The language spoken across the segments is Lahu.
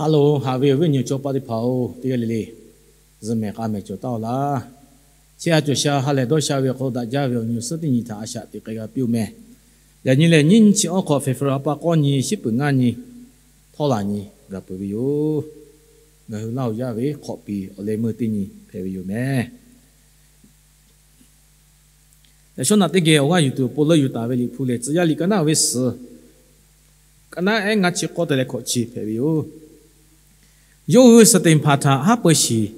Hello, haꞈ ve awˬ viˉ awˬ nyi chaw paˆ teˇ hpaˍ-oˬ, teˇ g'aˇ le le zuhꞈ mehˍ k'a mehˍ cawˬ taˉ-oˬ laˇ. Chehˇ a cawˬ sha ha lehˬ dawˇ sha ve awˬ hk'aw lo daꞈ jaˇ ve awˬ nyi awˬ suhˉ teˇ nyi htaꞈ a shaꞈ teꞈ k'ai g'a piˇ-oˬ meh. Yaꞈ nyi lehˬ, nyiˇ nyi chi awˉ hk'aw February ha pa k'awˇ nyi, shiˉ peuˬ ngaˇ nyi, htawˇ laˬ nyi gaˬ peuˬ ve yoˬ. Ngaˬ hui Laˇ huˍ yaˇ ve hk'awꞈ piˍ awˬ leh meuˇ teˇ nyi hpehꞈ ve yoˬ meh. Yaꞈ shawˉ naꞈ teˇ geh awˬ g'aˇ yuˬ tuˬ awˬ pon leuˆ yuˬ taˍ ve Liꞈ hpu lehˬ, Tcuh yaˇ liꞈ ka naˉ ve suhˍ, ka naˉ ehˉ ngaˇ chi k'awˇ te leh hkawꞈ chi hpehꞈ ve yoˬ. Yawˇ hui Saˍteˍhpanˍ htaꞈ haˉ pui shiˍ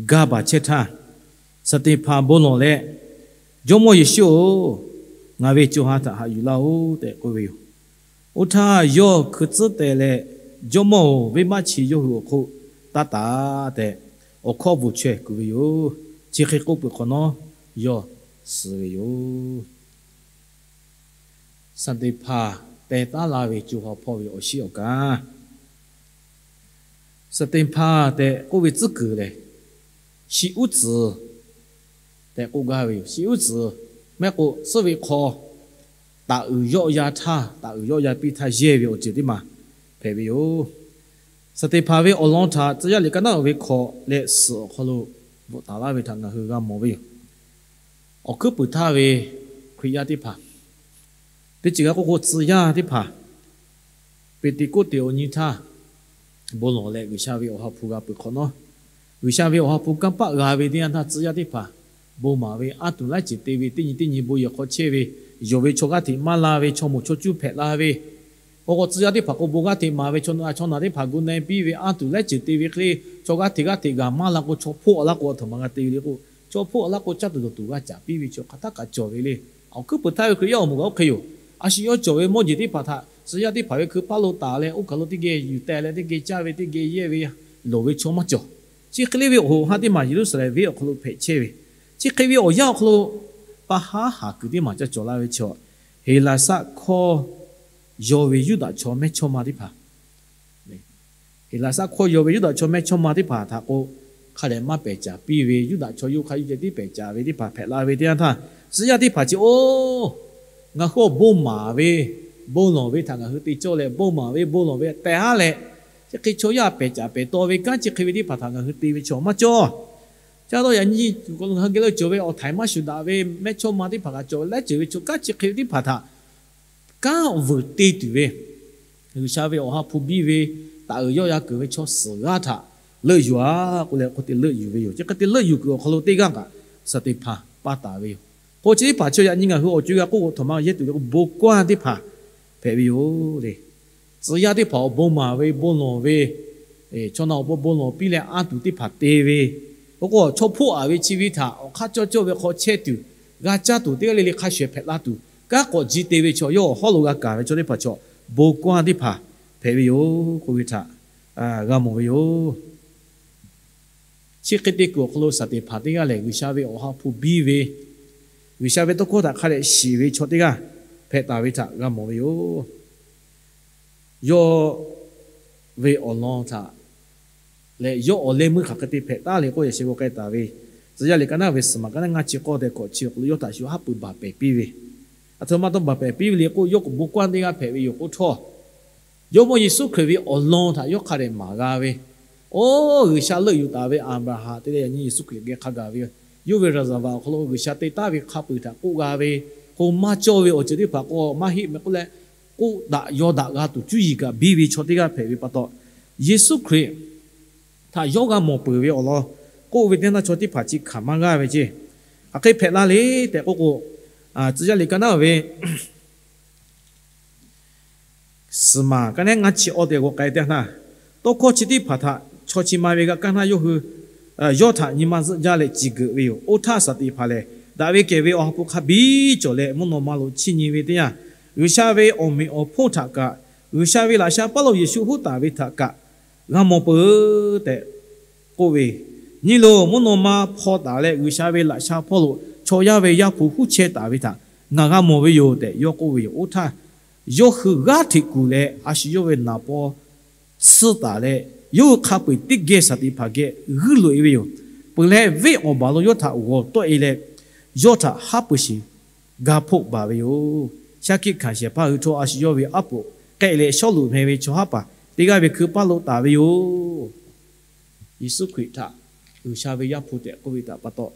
ga baˬ chehˇ htaˇ, Saˍteˍhpanˍ bon lawˬ leh, Jawˇmawˇ Yeˍsuˆ-oˬ, ngaˬ ve co ha htaꞈ haꞈ yuˬ laˇ-oˆ tehꞈ k'oˆ ve yoˬ. Oˇ htaˇ yawˇ hkui tcuhˉ teh leh, Jawˇmawˇ-oˬ, venˇbaˆ chi yawˇ hui awˬ hk'oˆ taˇ taˍ tehꞈ, awˬ hkawˇ bvuhˬ chaweh kuˬ ve yoˬ. Chi hk'e k'oˆ peuˬ hk'awꞈ nawˉ, yawˇ suh ve yoˬ. Saˍteˍhpanˍ teh taˉ laˇ ve co ha hpawˇ ve awˬ shiˉ awˬ kaˍ, Saˍteˍhpanˍ tehꞈ k'oˆ ve tcuhˉ kuiˬ lehˬ, shi uˉ tcuhˍ tehꞈ k'oˆ gaˇ ve yoˬ. Shi uˉ tcuhˍ mehˆ k'o, suhˉ ve hk'aw taˍ uiˍ yawˆ yan htaˇ, taˍ uiˍ yawˆ yan piˇ htaˇ yehˇ ve awˬ ceuˬ teˇ maˬ hpehꞈ ve yoˬ. Saˍteˍhpanˍ ve awˬ lawn htaꞈ Tcuh yaˇ liꞈ ka naˉ ve hkawꞈ leh suhˍ awˬ hk'aw lo bvuhꞈ taˍ laˇ ve htaꞈ ngaˬ hui g'a mawˬ ve yoˬ. Awˬ hkuiˉ puiˍ htaˇ ve Hkriꞈ yaˇ teˇ hpaˍ, teˇ ceuˬ g'a k'oˆ k'o, tcuh yaˇ teˇ hpaˍ, Peˍteˍkoˆteˍ awˬ nyi htaˇ bon lawˬ leh G'uiˬsha ve Awˬ ha hpu g'a peuˬ hk'awꞈ nawˉ, G'uiˬsha ve Awˬ ha hpu kanˇ paˆ g'a ve teˇ yanˇ htaˇ, tcuh yaˇ teˇ hpaˍ bon maˍ ve, anˇ tuˬ laiˉ ceuˬ te ve, teˇ nyi teˇ nyi bon yehˬ hk'aw chehˇ ve, yonˍ ve chaw g'aˇ hteꞈ maˇ la ve, chaw moˍ chaw cuˇ hpehꞈ la ve, k'o k'o tcuh yaˇ teˇ hpaˍ k'o bon g'aˇ hteꞈ maˍ ve, chaw naˬ teˇ hpaˍ gu na e piˇ ve, anˇ tuˬ laiˉ ceuˬ te ve hk'e le, chaw g'aˇ hteꞈ g'aˇ hteꞈ g'a maˇ la k'o, chaw hpoˆ a laˇ k'o, a htoꞈ ma g'a te ve le k'o, chaw hpoˆ a laˇ k'o, caˇ tuˬ dawˬ tuˬ g'a caˍ piˇ ve chaw hk'aˬ htaˇ kaꞈ cawˬ ve le. Awˬ hkuiˉ puiˍ htaˇ ve Hkriꞈ yaˇ awˬ moˍ kaꞈ oˇ hk'e yoˬ. A shu yawˇ cawˬ ve mawˇ jeˬ teˇ hpaˍ htaꞈ tcuh yaˇ teˇ hpaˍ ve hkui paˇ lo taˍ leh, oˇ kaˬ lo teˇ geh yuˬ teh leh, teˇ geh caˇ ve, teˇ geh yehˇ ve, loˍ ve chaw maˇ cawˬ. Chi hk'e le ve awˬ hoꞈ awˬ ha teˇ maˬ Yeˍruˆsaˍlehnˍ venˇ awˬ hk'aw lo hpehꞈ chehˇ ve, chi hk'e ve awˬ yanˇ awˬ hk'aw lo pa haˉ haˍ kuiˬ teˇ maˬ caˇ cawˬ la ve chaw, Heˍlaˍsaˆ hkawˇ yaw ve Yuˇdaꞈ chaw mehˇchawˇma teˇ hpaˍ Heˍlaˍsaˆ hkawˇ yaw ve Yuˇdaꞈ chaw mehˇchawˇma teˇ hpaˍ htaꞈ k'o, hk'a dehꞈ maˇ pehˬ caˍ piˇ ve, Yuˇdaꞈ chaw yawˇ hk'aˇ yawˇ ceh tiˉ pehˬ caˍ ve teˇ hpaˍ hpehꞈ la ve teˇ yanˇ htaˇ, tcuh yaˇ teˇ hpaˍ chi, oˇ, ngaˬ hui awˬ bon maˍ ve, bon lawˬ ve htaꞈ ngaˬ hui te cawˇ leh, bon maˍ ve bon lawˬ ve teh haˉ leh, chi hk'e chaw yaˇ pehˬ caˍ pehˬ taw ve kanˉ chi hk'e ve teˇ hpaˍ htaꞈ ngaˬ hui te ve chaw maˇ cawˇ. Caˇ dawˇ yaꞈ nyi ngaˬ hui geh lo cawˬ ve awˬ htaiˍ maˇ shuˍ daꞈ ve mehˇchawˇma teˇ hpaˍ kaꞈ cawˬ ve laiˉ ceuˬ ve chaw kanˉ chi hk'e ve teˇ hpaˍ htaꞈ kanˉ vuiˬ te tuˬ ve, G'uiˬsha ve Awˬ ha hpu biˇ ve, taˍ uiˍ yawˆ yan kuiˬ ve chaw suhˍ g'aˇ htaꞈ leuˆ yuˬ-a k'oˆ leh, k'o te leuˆ yuˬ ve yoˬ. Chi hk'e te leuˆ yuˬ kuiˬ awˬ hk'aw lo teˇ g'aˇ kaꞈ Saˍteˍhpanˍ paˇ taˍ ve yoˬ. K'o chi teˇ hpaˍ chi yaꞈ nyi ngaˬ hui awˬ co g'a k'oˆ k'o, a htoꞈ ma yehˇ tuˬ le k'o, bon kaˇ teˇ hpaˍ hpehꞈ ve yoˬ le. Tcuh yaˇ teˇ hpaˍ awˬ bon maˍ ve, bon lawˬ ve, chaw na awˬ pon bon lawˬ piˇ leh anˇ tuˬ teˇ hpaˍ te ve, k'o k'o chaw hpoˆ a ve chi ve htaꞈ awˬ hk'aˇ cawˇ cawˇ ve hk'aw chehˇ tuˬ, g'a caˇ tuˬ, teˇ g'aˇ le le hk'a shuˍ hpehꞈ la tuˬ, kanˉ k'awꞈ ji te ve chaw, yawˇ awˬ hawˉ lo g'a kaˍ ve chaw teˇ hpaˍ chaw, bon kaˇ teˇ hpaˍ hpehꞈ ve yoˬ k'oˆ ve htaꞈ g'a mawˬ ve yoˬ. Chi hk'e te kuiˬ awˬ hk'aw lo Saˍteˍhpanˍ teˇ g'aˇ lehˬ, G'uiˬsha ve Awˬ ha hpu biˇ ve, G'uiˬsha ve tawˇ hkawˇ htaꞈ hk'a dehꞈ shiˍ ve chaw teˇ g'aˇ hpehꞈ taˍ ve htaꞈ g'a mawˬ ve yoˬ. Yawˇ ve awˬ lawn htaꞈ leh yawˇ awˬ leh meuˇ hk'aˬ hk'e te hpehꞈ taˉ le k'oˆ, yaꞈ sheh g'aw k'ai taˍ ve, Tcuh yaˇ liꞈ ka naˉ ve suhˍ maˬ ka naˉ ngaˇ chi k'awˇ tehꞈ hkawꞈ chi awˬ hk'aw lo yawˇ htaꞈ shu haˉ pui baˬ pehˍ piˇ ve, a htoꞈ ma tawˇ baˬ pehˍ piˇ ve le k'o, yawˇ k'o bon kaˇ teˇ g'aˇ hpehꞈ ve yoˬ k'oˆ htawˇ, Jawˇmawˇ Yeˍsuˆ Hkriꞈ ve awˬ lawn htaꞈ yawˇ hk'a dehꞈ maˍ g'a ve, oˇ, G'uiˬsha leuˆ yuˬ taˍ ve Aˍbraˍhanˍ te leh yaꞈ nyi Yeˍsuˆ Hkriꞈ geh hk'a gaˬ ve, yawˇ ve ရာဇဝင် awˬ hk'aw lo G'uiˬsha te taˍ ve hk'a peu-eˬ htaꞈ k'oˆ g'a ve, k'o maˇ cawˇ ve awˬ ceuˬ teˇ hpaˍ k'o maˇ heˆ meh k'oˆ leh, k'oˆ daꞈ yaw daꞈ g'a tuˬ cuˇ yiˍ kaꞈ biˇ ve chaw teˇ g'aˇ hpehꞈ ve pa taw, Yeˍsuˆ Hkriꞈ htaꞈ yawˇ g'a mawˬ peuˬ ve awˬ lawn k'oˆ ve teˇ yanˇ htaˇ, chaw teˇ hpaˍ chi hkanˍ maˇ g'aˇ ve ceˇ. Hk'aˬ hk'e hpehꞈ la le tehꞈ k'oˆ k'o, Tcuh yaˇ liꞈ ka naˉ ve suhˍ maˬ ka naˉ ngaˇ chi awˇ tehꞈ g'aw k'ai teˇ yanˇ htaˇ, tawˇ hkawˇ chi teˇ hpaˍ htaꞈ chaw chi ma ve g'a kaˇ htaˇ, yawˇ hui yawˇ htaꞈ nyi ma zuhˆ jaˇ leh ciˬ geuꞈ ve yoˬ. Oˇ htaˇ Saˍteˍhpanˍ lehˬ, daꞈ ve kehˬ ve Awˬ ha hpu hk'a biˇ cawˬ leh mvuhˇ naw ma lo chiˇ nyi ve teˇ yanˇ, G'uiˬsha ve awˬ meꞈ awˬ hponˇ htaꞈ kaꞈ, G'uiˬsha ve laꞈ sha paˉ lo Yeˍsuˆ huˉ taˍ ve htaꞈ kaꞈ g'a mawˬ peuˬ tehꞈ k'oˆ ve, Nyi loˬ, mvuhˇ naw ma hpaw taˍ leh G'uiˬsha ve laꞈ sha hpawˇ lo chaw yaˇ ve Yaˇ hpu huˉ chehˇ taˍ ve htaꞈ ngaˬ g'a mawˬ ve yoˬ tehꞈ yawˇ k'oˆ ve yoˬ. Oˇ htaˇ yawˇ hui g'aˇ hteꞈ kuˬ leh, a shu yawˇ ve naˍ paw tsuhˇ taˍ leh, yawˇ hui hk'a peu-eˬ teˇ geh Saˍteˍhpanˍ geh g'uiˇ loꞈ-e ve yoˬ. Peuˬ leh, venˇ awˬ baˬ lo yawˇ htaꞈ g'awˬ tawˆ-e leh, yawˇ htaꞈ haˉ pui shiˍ ga hpoˆ baˬ ve yoˬ. Shaˉ hkiˆ hkanˍ shehˍ hpaˇ hui htawˇ, a shu yawˇ ve aˉ poꞈ k'ehˆ leh, Sawˉluꞈ meh ve chaw haˉ paˍ te g'aˇ ve hkui paˇ lo taˍ ve yoˬ. Yeˍsuˆ Hkriꞈ htaꞈ G'uiˬsha ve Yaˇ hpu tehꞈ k'oˆ ve htaꞈ pa taw,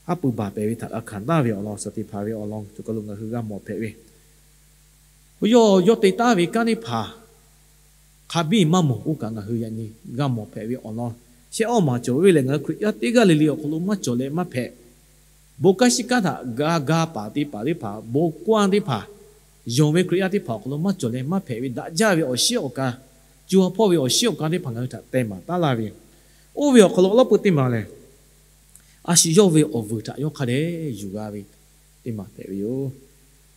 haˉ pui baˬ pehˍ ve htaꞈ g'a hkanˍ taˍ ve awˬ lawn, shaˍ tiꞈ hpaˍ ve awˬ lawn tuˬ kaˬ lo ngaˬ hui g'a mawˬ hpehꞈ ve, yawˇ yawˇ te taˍ ve kanˉ teˇ hpaˍ hk'a biˇ maˇ mawˬ k'oˆ kaꞈ ngaˬ hui yaꞈ nyi g'a mawˬ hpehꞈ ve awˬ lawn, shehˆ awˇ maˍ cawˬ ve lehˬ, ngaˬ hui Hkriꞈ yaˇ teˇ g'aˇ le le awˬ hk'aw lo maˇ cawˬ leh maˇ hpehꞈ. Bon kanˉ shiˉ kanˉ htaꞈ g'a ga paˍ te paˍ teˇ hpaˍ, bon kanˉ teˇ hpaˍ, yonˍ ve Hkriꞈ yaˇ teˇ hpaˍ awˬ hk'aw lo maˇ cawˬ leh maˇ hpehꞈ ve, daꞈ jaˇ ve awˬ shinˉ awˬ ka, co ha hpawˇ ve awˬ shinˉ awˬ ka teˇ hpaˍ ngaˬ hui htaꞈ teh maˍ taˉ laˇ ve yoˬ. Oˇ ve awˬ hk'aw lo awˬ lawˉ peu teˇ maˬ lehˬ, a shu yawˇ ve awˬ vuiˬ htaꞈ yawˇ hk'a dehꞈ yuˬ g'a ve teˇ maˬ hpehꞈ ve yoˬ.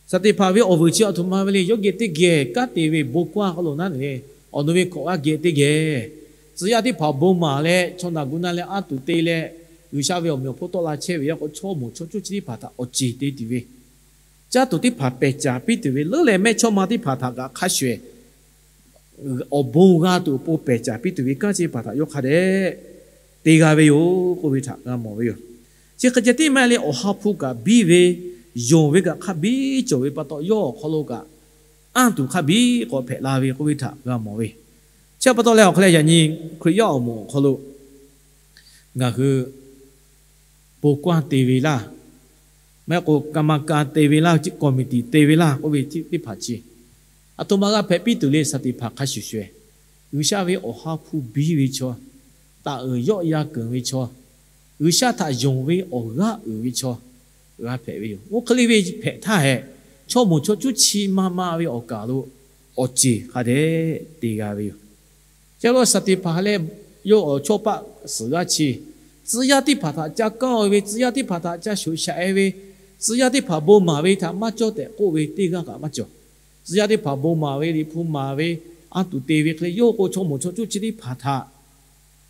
Shaˍ tiꞈ hpaˍ ve awˬ vuiˬ chi a htoꞈ ma ve le, yawˇ geh teˇ geh kanˉ te ve bon kanˉ hk'aw lo naˉ ne le, awˬ nu ve hkawꞈ g'a geh teˇ geh, tcuh yaˇ teˇ hpaˍ bon maˍ leh chaw naˬ gu na leh a tuˬ te leh, G'uiˬsha ve awˬ meꞈ awˬ hponˇ tawˆ la chehˇ ve yaˇ k'o, chaw moˍ chaw cuˇ chi teˇ hpaˍ htaꞈ awˬ ceˬ te tuˬ ve, caˇ tuˬ teˇ hpaˍ pehˬ caˍ piˇ tuˬ ve, leuˉ leh mehˇchawˇma teˇ hpaˍ htaꞈ kaꞈ hk'a shuˍ shuˍ awˬ bon g'a tuˬ awˬ pon pehˬ caˍ piˇ tuˬ ve kanˉ chi teˇ hpaˍ htaꞈ yawˇ hk'a dehꞈ te g'a ve yoˬ k'oˆ ve htaꞈ g'a mawˬ ve yoˬ. Chi hk'e ceh tiˉ maˇ heˆ leh, awˬ ha hpu kaꞈ biˇ ve, yonˍ ve kaꞈ hk'a biˇ cawˬ ve pa taw, yawˇ awˬ hk'aw lo kaꞈ anˇ tuˬ hk'a biˇ k'awꞈ hpehꞈ la ve k'oˆ ve htaꞈ g'a mawˬ ve. Chi pa taw leh awˬ hk'aw leh yaꞈ nyi Hkriꞈ yaˇ awˬ moˍ awˬ hk'aw lo ngaˬ hui bon kanˉ te ve laˇ, maˇ heˆ k'o กรรมการ te ve laˇ, กรรมการ te ve laˇ k'oˆ ve teˇ hpaˍ chi a htoꞈ ma g'a hpehꞈ piˇ tuˬ le, shaˍ tiꞈ hpaˍ hk'a shuˍ shuˍ, G'uiˬsha ve awˬ ha hpu biˇ ve chaw, taˍ uiˍ yawˆ yan keunˍ ve chaw, G'uiˬsha htaꞈ yonˍ ve awˬ g'aˇ uiˍ ve chaw g'a hpehꞈ ve yoˬ. Oˇ hk'e le ve hpehꞈ htaˇ hehꞈ, chaw moˍ chaw cuˇ chi ma ma ve awˬ kaˬ lo awˬ ceˬ hk'a dehꞈ te g'a ve yoˬ. Chi pa taw shaˍ tiꞈ hpaˍ leh yawˇ awˬ chawˇ paˆ suhˍ g'aˇ chi, tcuh yaˇ teˇ hpaˍ htaꞈ ca kaˇ-o ve, tcuh yaˇ teˇ hpaˍ htaꞈ ca shoꞈ shaꞈ-e ve, tcuh yaˇ teˇ hpaˍ bon maˍ ve htaꞈ maˇ cawˇ tehꞈ k'oˆ ve teˇ g'aˇ kaꞈ maˇ cawˬ. Tcuh yaˇ teˇ hpaˍ bon maˍ ve, Liꞈ hpu maˍ ve, a tuˬ te ve hk'e le, yawˇ k'o chaw moˍ chaw cuˇ chi teˇ hpaˍ htaꞈ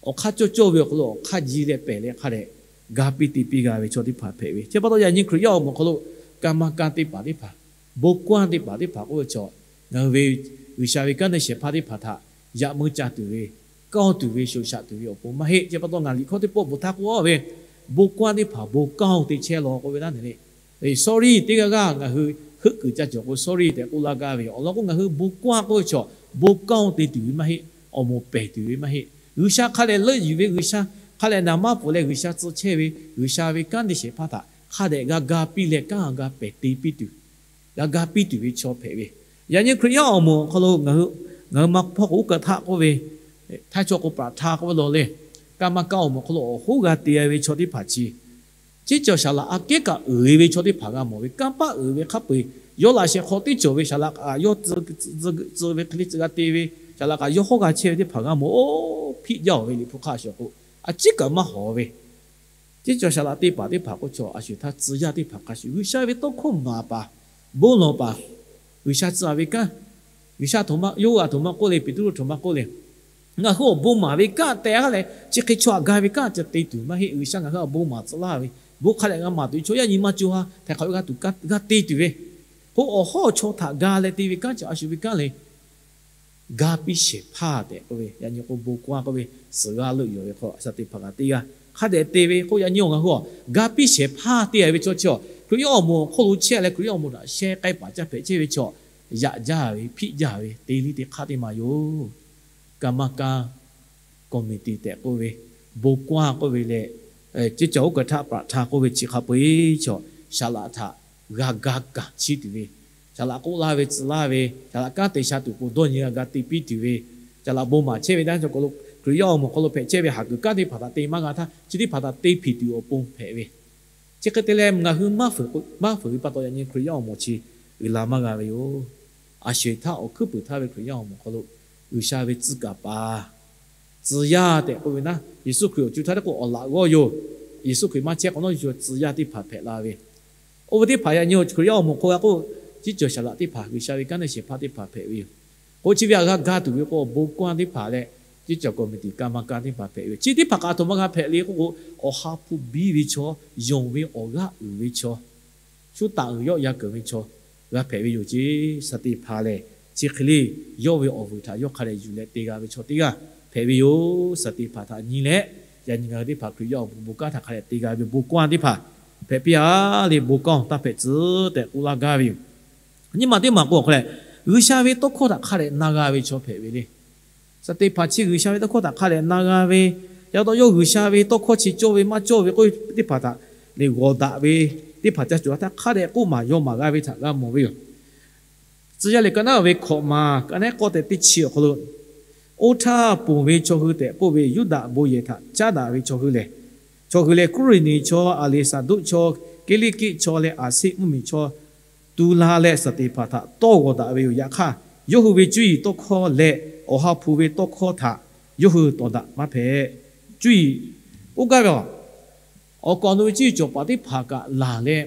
awˬ hk'aˇ cawˇ cawˇ ve awˬ hk'aw lo awˬ hk'aˇ ji leh pehˬ leh hk'a dehꞈ ga piˇ te piˇ g'a ve chaw teˇ hpaˍ hpehꞈ ve. Chi pa taw yaꞈ nyi Hkriꞈ yaˇ awˬ moˍ hk'aw lo กรรมการ teˇ hpaˍ teˇ hpaˍ, bon kanˉ teˇ hpaˍ teˇ hpaˍ k'oˆ ve chaw, ngaˬ hui ve G'uiˬsha ve kanˉ te shehˍ hpaˇ teˇ hpaˍ htaꞈ yaꞈ meuˇ ca tuˬ ve, kaˇ-o tuˬ ve, shoꞈ shaꞈ tuˬ ve awˬ pon maˇ heˆ. Chi pa taw ngaˬ liꞈ hkawˇ teˇ pawˆ bvuhꞈ htaˇ k'oˆ ve, bon kanˉ teˇ hpaˍ bon kaˇ-o te chehˇ law k'oˆ ve naˉ ne le, sorry teˇ g'aˇ g'aˇ ngaˬ hui heuˆ kuiˬ ca cawˬ k'o sorry tehꞈ k'oˆ laˇ gaˇ ve yoˬ. Awˬ lawn k'o ngaˬ hui bon kanˉ k'oˆ ve chaw, bon kaˇ-o te tuˬ ve maˇ heˆ, awˬ moˍ pehˬ tuˬ ve maˇ heˆ. G'uiˬsha hk'a dehꞈ leuˆ yuˬ ve, G'uiˬsha hk'a dehꞈ naˍ maˇ pfuhˍ leh G'uiˬsha tcuh chehˇ ve, G'uiˬsha ve kanˉ te shehˍ hpaˇ htaꞈ hk'a dehꞈ g'a ga piˇ leh kanˉ g'a pehˬ te piˇ tuˬ, g'a ga piˇ tuˬ ve chaw hpehꞈ ve. Yaꞈ nyi Hkriꞈ yaˇ awˬ moˍ awˬ hk'aw lo ngaˬ hui, ngaˬ hui ma hpawˇ k'o uˉ kaꞈ htaˆ k'oˆ ve, htaiˇ chaw k'o ประธาน k'oˆ ve law le, กรรมการ awˬ moˍ hk'aw lo awˬ hoˉ g'a te ve chaw teˇ hpaˍ chi, chi cawˬ saˍ laꞈ aꞈ kehˉ kaꞈ uiˍ ve chaw teˇ hpaˍ g'a mawˬ ve, kanˇ paˆ uiˍ ve hk'a peu-eˬ, yawˇ laꞈ sheh hk'aw teˇ cawˬ ve saˍ laꞈ kaꞈ yawˇ tcuh ve hk'e le tcuh g'a te ve, saˍ laꞈ kaꞈ yawˇ hawˉ g'a chehˇ ve teˇ hpaˍ g'a mawˬ-o. Hpiˆ jaˇ-oˬ ve Liꞈ hpu hk'a shuˍ k'o, a ciˉ kaꞈ maˇ hawˍ ve, chi cawˬ saˍ laꞈ teˇ hpaˍ teˇ hpaˍ k'oˆ chaw a shuˍ htaˇ tcuh yaˇ teˇ hpaˍ hk'a shuˍ G'uiˬsha ve tawˇ hkawˇ maˍ paˍ, bon lawˬ paˍ, G'uiˬsha tcuh ve kanˉ, G'uiˬsha htoꞈ ma, Yoˇhanˬ htoꞈ ma k'oˆ le, Peˍtruˆ htoꞈ ma k'oˆ le, ngaˬ hui awˬ bon maˍ ve kanˉ teh-a leh chi hk'e chaw htaꞈ ga ve kanˉ ca te tuˬ maˇ heˆ. G'uiˬsha ngaˬ hui awˬ bon maˍ tcuh laˇ ve, bon hk'a dehꞈ g'a maˍ tuˬ ve chaw yaˇ nyi ma co ha htaiˍ hk'awꞈ ve g'a tuˬ g'a te tuˬ ve, k'o awˬ hawˉ chaw htaꞈ ga leh te ve kanˉ chi a shuˍ ve kanˉ le, ga piˇ shehˍ hpaˇ tehꞈ k'oˆ ve, yaꞈ nyi k'o bon kanˉ k'oˆ ve suhˍ g'aˇ leuˆ yuˬ ve hk'aw shaˍ tiꞈ hpaˍ kaꞈ teˇ g'aˇ hk'a dehꞈ te ve k'o, yaꞈ nyi awˬ ngaˬ hui a ga piˇ shehˍ hpaˇ te-a ve chaw chi a Hkriꞈ yaˇ awˬ moˍ awˬ hk'oˆ lo chehˇ leh Hkriꞈ yaˇ awˬ moˍ htaꞈ sheh k'ai paˍ caˇ hpehꞈ chehˇ ve chaw, yaꞈ jaˇ ve, hpiˆ jaˇ ve, te liˇ te hk'aˇ teˇ ma yoˬ. กรรมการ committee tehꞈ k'oˆ ve, bon kanˉ k'oˆ ve leh, chi cawˬ uˉ kaꞈ htaˆ ประธาน k'oˆ ve chi hk'a peu-eˬ chaw, saˍ laꞈ htaꞈ g'a ga kaˍ chiˇ tuˬ ve, saˍ laꞈ k'oˆ laˇ ve tcuh laˇ ve, saˍ laꞈ kanˉ te sha tuˬ k'o dawˇ nyi g'a ga te piˇ tuˬ ve, saˍ laꞈ bon maˍ chehˇ ve daˇ chaw k'o lo Hkriꞈ yaˇ awˬ moˍ hk'aw lo hpehꞈ chehˇ ve haˍ kuiˬ kanˉ teˇ hpaˍ htaꞈ te maˇ g'a htaˇ chi teˇ hpaˍ htaꞈ te hpiˍ tuˬ awˬ pon hpehꞈ ve. Chi hk'e te leh ngaˬ hui maˇ fuiˍ ve pa taw yaꞈ nyi Hkriꞈ yaˇ awˬ moˍ chi uiˍ la maˇ g'a ve yoˬ. A sho-eˬ htaˇ awˬ hkuiˉ puiˍ htaˇ ve Hkriꞈ yaˇ awˬ moˍ hk'aw lo G'uiˬsha ve tcuh kaˍ paˍ, tcuh yaˇ tehꞈ k'oˆ ve naˉ, Yeˍsuˆ Hkriꞈ awˬ co htaˇ teˇ k'o awˬ laꞈ g'awˇ yoˬ. Yeˍsuˆ Hkriꞈ maˇ chehˇ k'awꞈ nawˉ shu tcuh yaˇ teˇ hpaˍ hpehꞈ la ve, oˇ ve teˇ hpaˍ yaꞈ nyi Hkriꞈ yaˇ awˬ moˍ hk'aw g'a k'o, chi cawˬ saˍ laꞈ teˇ hpaˍ G'uiˬsha ve kanˉ te shehˍ hpaˇ teˇ hpaˍ hpehꞈ ve yoˬ. K'o chi ve htaꞈ g'a ga tuˬ ve k'o awˬ bon kanˉ teˇ hpaˍ leh, chi cawˬ กรรมการ teˇ hpaˍ hpehꞈ ve yoˬ. Chi teˇ hpaˍ kaꞈ a htoꞈ ma g'a hpehꞈ le k'oˆ k'o, awˬ ha hpu biˇ ve chaw, yonˍ ve awˬ g'aˇ uiˍ ve chaw, shu taˍ uiˍ yawˆ yan keunˍ ve chaw g'a hpehꞈ ve yoˬ ceˇ. Shaˍ tiꞈ hpaˍ lehˬ chi hk'e le, yawˇ ve awˬ vuiˬ htaꞈ yawˇ hk'a dehꞈ yuˬ leh te g'a ve chaw teˇ g'aˇ hpehꞈ ve yoˬ. Shaˍ tiꞈ hpaˍ htaꞈ nyi leh, yaꞈ nyi ngaˬ hui teˇ hpaˍ Hkriꞈ yaˇ awˬ moˍ bon kanˉ htaꞈ hk'a dehꞈ te g'a ve bon kanˉ teˇ hpaˍ hpehꞈ piˇ-a le, bon kanˉ taˇ hpehꞈ tcuh tehꞈ k'oˆ laˇ gaˇ ve yoˬ. Nyiˇ maˬ teˇ maˬ k'o awˬ hk'aw leh, G'uiˬsha ve tawˇ hkawˇ htaꞈ hk'a dehꞈ na g'a ve chaw hpehꞈ ve le. Saˍteˍhpanˍ chi G'uiˬsha ve tawˇ hkawˇ htaꞈ hk'a dehꞈ na g'a ve, yaꞈ taw yawˇ G'uiˬsha ve tawˇ hkawˇ chi cawˇ ve maˇ cawˇ ve k'oˆ ve teˇ hpaˍ htaꞈ lehˬ g'awˬ daꞈ ve teˇ hpaˍ ca cawˬ htaˇ hk'a dehꞈ k'oˆ maˍ yaw maˍ g'a ve htaꞈ g'a mawˬ ve yoˬ. Tcuh yaˇ liꞈ ka naˉ ve hkawꞈ maˬ ka naˉ k'awˇ tehꞈ teˇ chi awˬ hk'aw lo, oˇ htaˇ ponˬ ve chaw hui tehꞈ k'oˆ ve Yuˇdaꞈ bon yehˬ htaꞈ caˉ daꞈ ve chaw hui lehˬ, chaw hui lehˬ Kuˇrenˍneˍ chaw, Aˍleˍsaˍduˆ chaw, Kiˇliˇkiˆ chaw leh Aˍseˆ mvuhˇmiˬ chaw tu la leh Saˍteˍhpanˍ htaꞈ tawˇ g'awˬ daꞈ ve yoˬ. Yaꞈ hk'aˇ, yawˇ hui ve cuˇ yiˍ tawˇ hkawˇ leh Awˬ ha hpu ve tawˇ hkawˇ htaꞈ yawˇ hui tawˍ daꞈ maˇ hpehꞈ. Cuˇ yiˍ k'oˆ gaˇ ve, awˬ kaˍ awˬ nu ve cuˇ yiˍ cawˬ paˍ teˇ hpaˍ kaꞈ laˬ leh,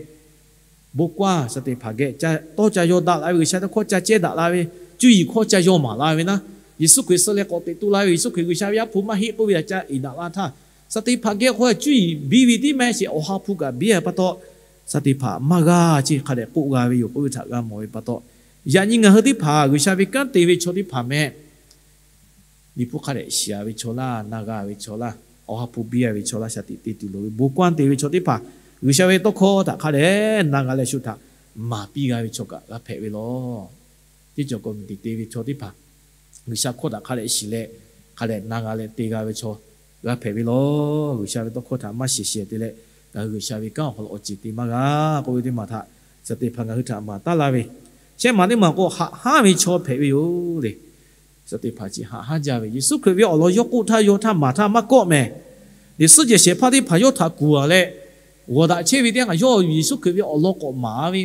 bon kaˇ Saˍteˍhpanˍ geh tawˇ ca yaw daꞈ la ve, G'uiˬsha tawˇ hkawˇ ca cehˇ daꞈ la ve, cuˇ yiˍ hkawˇ ca yaw maˍ la ve naˉ, Yeˍsuˆ Hkriꞈ suh leh k'awꞈ teꞈ tu la ve, Yeˍsuˆ Hkriꞈ G'uiˬsha ve Yaˇ hpu maˇ heˆ k'oˆ ve htaꞈ ca iˍ daꞈ la htaˇ, Saˍteˍhpanˍ geh hk'aw cuˇ yiˍ biˇ ve tiˉ maˇ heˆ sheˍ, Awˬ ha hpu kaꞈ biˇ a pa taw, Saˍteˍhpanˍ maˇ g'aˇ ceˇ hk'a dehꞈ k'oˆ g'a ve yoˬ k'oˆ ve htaꞈ g'a mawˬ ve pa taw, yaꞈ nyi ngaˬ hui teˇ hpaˍ G'uiˬsha ve kanˉ te ve chaw teˇ hpaˍ meh, Liꞈ hpu hk'a dehꞈ shiˍ a ve chaw laˇ, na g'a ve chaw laˇ, Awˬ ha hpu biˇ a ve chaw laˇ, shaˍ tiꞈ te tuˬ loˍ ve bon kaˇ te ve chaw teˇ hpaˍ, G'uiˬsha ve tawˇ hkawˇ htaꞈ hk'a dehꞈ na g'a leh shu htaꞈ maˍ piˇ g'a ve chaw kaꞈ g'a hpehꞈ ve lawˬ. Teˇ cawˬ k'awꞈ miˬguiˬ te ve chaw teˇ hpaˍ, G'uiˬsha hkawˇ htaꞈ hk'a dehꞈ shiˍ leh, hk'a dehꞈ na g'a leh te g'a ve chaw g'a hpehꞈ ve lawˬ. G'uiˬsha ve tawˇ hkawˇ htaꞈ maˇ shiˍ shehˍ te leh, ngaˬ hui G'uiˬsha ve kanˉ awˬ hk'aw lo awˬ ceˬ te maˇ g'a k'oˆ ve teˇ maˬ htaꞈ Saˍteˍhpanˍ ngaˬ hui htaꞈ maˍ taˉ laˇ ve, shehˆ maˬ teˇ maˬ k'o haꞈ hanˉ ve chaw hpehꞈ ve yoˬ le. Saˍteˍhpanˍ chi haꞈ hanˉ jaˇ ve, Yeˍsuˆ Hkriꞈ ve awˬ lawn yawˇ k'oˆ htaˇ yaw htaˇ maˍ htaˇ maˇ kawˆ mehˍ. Liꞈ suhˉ jehˬ shehˍ hpaˇ teˇ hpaˍ yawˇ htaꞈ kuˬ a leh, g'awˬ daꞈ chehˇ ve teˇ yanˇ, yawˇ Yeˍsuˆ Hkriꞈ ve awˬ lawn k'awꞈ maˍ ve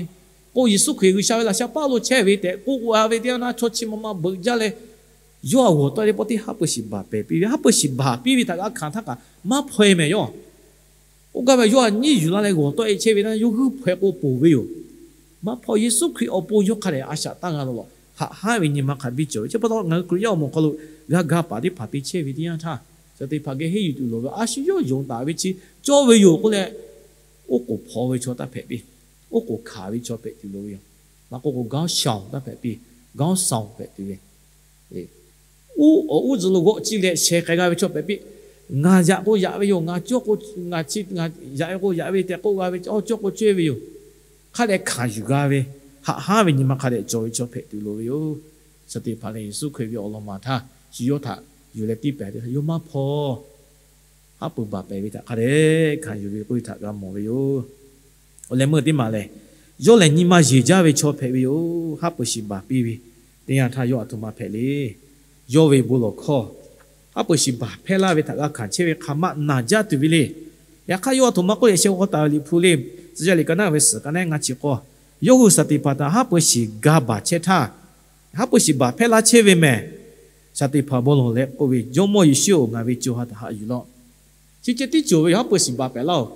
k'o, Yeˍsuˆ Hkriꞈ G'uiˬsha ve laꞈ sha paˇ lo chehˇ ve tehꞈ k'oˆ a ve teˇ yanˇ, chaw chi ma ma beuꞈ jaˇ leh, yawˇ a g'awˬ tawˆ e teˇ pawˆ teˇ haˉ pui shiˍ baˬ pehˍ piˇ ve, haˉ pui shiˍ baˬ piˇ ve htaꞈ g'a hkanˍ htaˇ kaꞈ maˇ hpaw e mehˍ yawˇ. Oˇ gaˇ ve yawˇ a nyiˉ yuˬ la leh g'awˬ tawˆ e chehˇ ve naˉ, yawˇ g'uiˇ hpaw e k'o ponˬ ve yoˬ. Maˇ hpaw, Yeˍsuˆ Hkriꞈ awˬ pon yawˇ hk'a dehꞈ a shaꞈ taˇ g'a law law, haꞈ hanˉ ve nyi ma hk'a biˇ cawˬ ve. Chi pa taw ngaˬ hui Hkriꞈ yaˇ awˬ moˍ hk'aw lo g'a ga paˍ teˇ hpaˍ te chehˇ ve teˇ yanˇ htaˇ, Saˍteˍhpanˍ geh henˇ yuˬ tuˬ loˍ ve, a shu yawˇ yonˍ taˍ ve chi cawˇ ve yoˬ k'oˆ leh, oˉ k'oˍ hpaw ve chaw taˇ hpehꞈ piˇ. Oˉ k'oˍ hkanˍ ve chaw hpehꞈ tuˬ loˍ ve yoˬ. Maˇ k'oˆ k'o, gaoˉ shaoˍ taˇ hpehꞈ piˇ, gaoˉ shaoˍ hpehꞈ tuˬ ve. Uˉ awˬ uˉ tcuh lo g'awˆ ciˇ leh sheh k'ai g'a ve chaw hpehꞈ piˇ. Ngaˬ yaꞈ k'o yaꞈ ve yoˬ, ngaˬ cawˇ k'o, ngaˬ chi, ngaˬ yaꞈ ve k'o yaꞈ ve tehꞈ k'oˆ g'a ve, awˬ cawˇ k'o cawˇ ve yoˬ. Hk'a dehꞈ hkanˍ yuˬ g'a ve, haꞈ hanˉ ve nyi ma hk'a dehꞈ cawˬ ve chaw hpehꞈ tuˬ loˍ ve yoˬ. Saˍteˍhpanˍ lehˬ Yeˍsuˆ Hkriꞈ ve awˬ lawn maˍ htaˇ, shu yawˇ htaꞈ yuˬ leh tiˇ pehˍ te htaˇ yawˇ maˇ hpaw. Haˉ pui baˬ pehˍ ve htaꞈ hk'a dehꞈ hkanˍ yuˬ ve k'oˆ ve htaꞈ g'a mawˬ ve yoˬ. Awˬ leh meuˇ teˇ maˬ lehˬ, yawˇ lehˬ nyi ma yeˬ jaˇ ve chaw hpehꞈ ve yoˬ. Haˉ pui shiˍ baˬ piˇ ve teˇ yanˇ htaˇ yawˇ a htoꞈ ma hpehꞈ le. Yawˇ ve bon lawˬ hkawˇ, haˉ pui shiˍ baˬ hpehˇ laˇ ve htaꞈ g'a hkanˍ chehˇ ve hk'aˬ ma naˬ jaˇ tuˬ ve le. Yaꞈ hk'aˇ yawˇ a htoꞈ ma k'oˆ leh sheh g'aw taˍ ve Liꞈ hpu le, Tcuh yaˇ liꞈ ka naˉ ve suhˍ ka naˉ ngaˇ chi k'awˇ, yawˇ hui Saˍteˍhpanˍ htaꞈ haˉ pui shiˍ ga baˬ chehˇ htaˇ, haˉ pui shiˍ baˬ hpehˇ laˇ chehˇ ve mehˍ. Saˍteˍhpanˍ bon lawˬ leh k'oˆ ve, Jawˇmawˇ Yeˍsuˆ-oˬ, ngaˬ ve co ha htaꞈ haꞈ yuˬ laˇ-oˆ. Chi ceh tiˉ cawˬ ve yoˬ, haˉ pui shiˍ baˬ pehˍ laˇ-oˬ.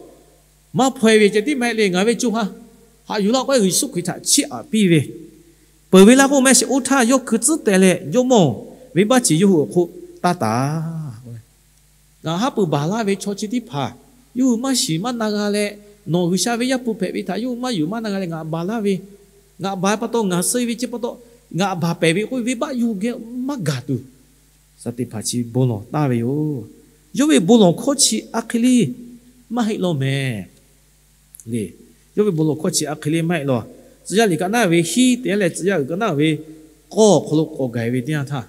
Maˇ hpaw e ve ceh tiˉ maˇ heˆ le, ngaˬ ve co ha haꞈ yuˬ laˇ-oˆ k'oˆ leh Yeˍsuˆ Hkriꞈ htaꞈ chiˇ aꞈ piˇ ve, peuˬ ve laˇ k'oˆ mehˆ sheˍ. Oˇ htaˇ yawˇ hkui tcuhˉ teh leh, Jawˇmawˇ-oˬ, venˇbaˆ chi yawˇ hui awˬ hk'oˆ taˇ taˍ. Ngaˬ haˉ pui baˬ laˇ ve chaw chi teˇ hpaˍ yawˇ hui maˇ shiˍ maˇ na g'a leh, nawˬ G'uiˬsha ve Yaˇ hpu hpehꞈ ve htaꞈ yawˇ hui maˇ yuˬ maˇ na g'a leh ngaˬ baˬ laˇ ve, ngaˬ baˬ pa taw ngaˬ suh ve chi pa taw, ngaˬ baˬ pehˍ ve k'oˆ ve venˇbaˆ yawˇ hui geh maˇ gaˬ tuˬ, Saˍteˍhpanˍ chi bon lawˬ taˍ ve yoˬ. Yawˇ ve bon lawˬ hkawˇ chi a hk'e le maˇ heˆ law mehˍ le. Yawˇ ve bon lawˬ hkawˇ chi a hk'e le maˇ heˆ law. Tcuh yaˇ liꞈ ka naˉ ve hiˉ te leh tcuh yaˇ uiˍ ka naˉ ve k'awˇ awˬ hk'aw lo k'awꞈ gaˬ ve teˇ yanˇ htaˇ,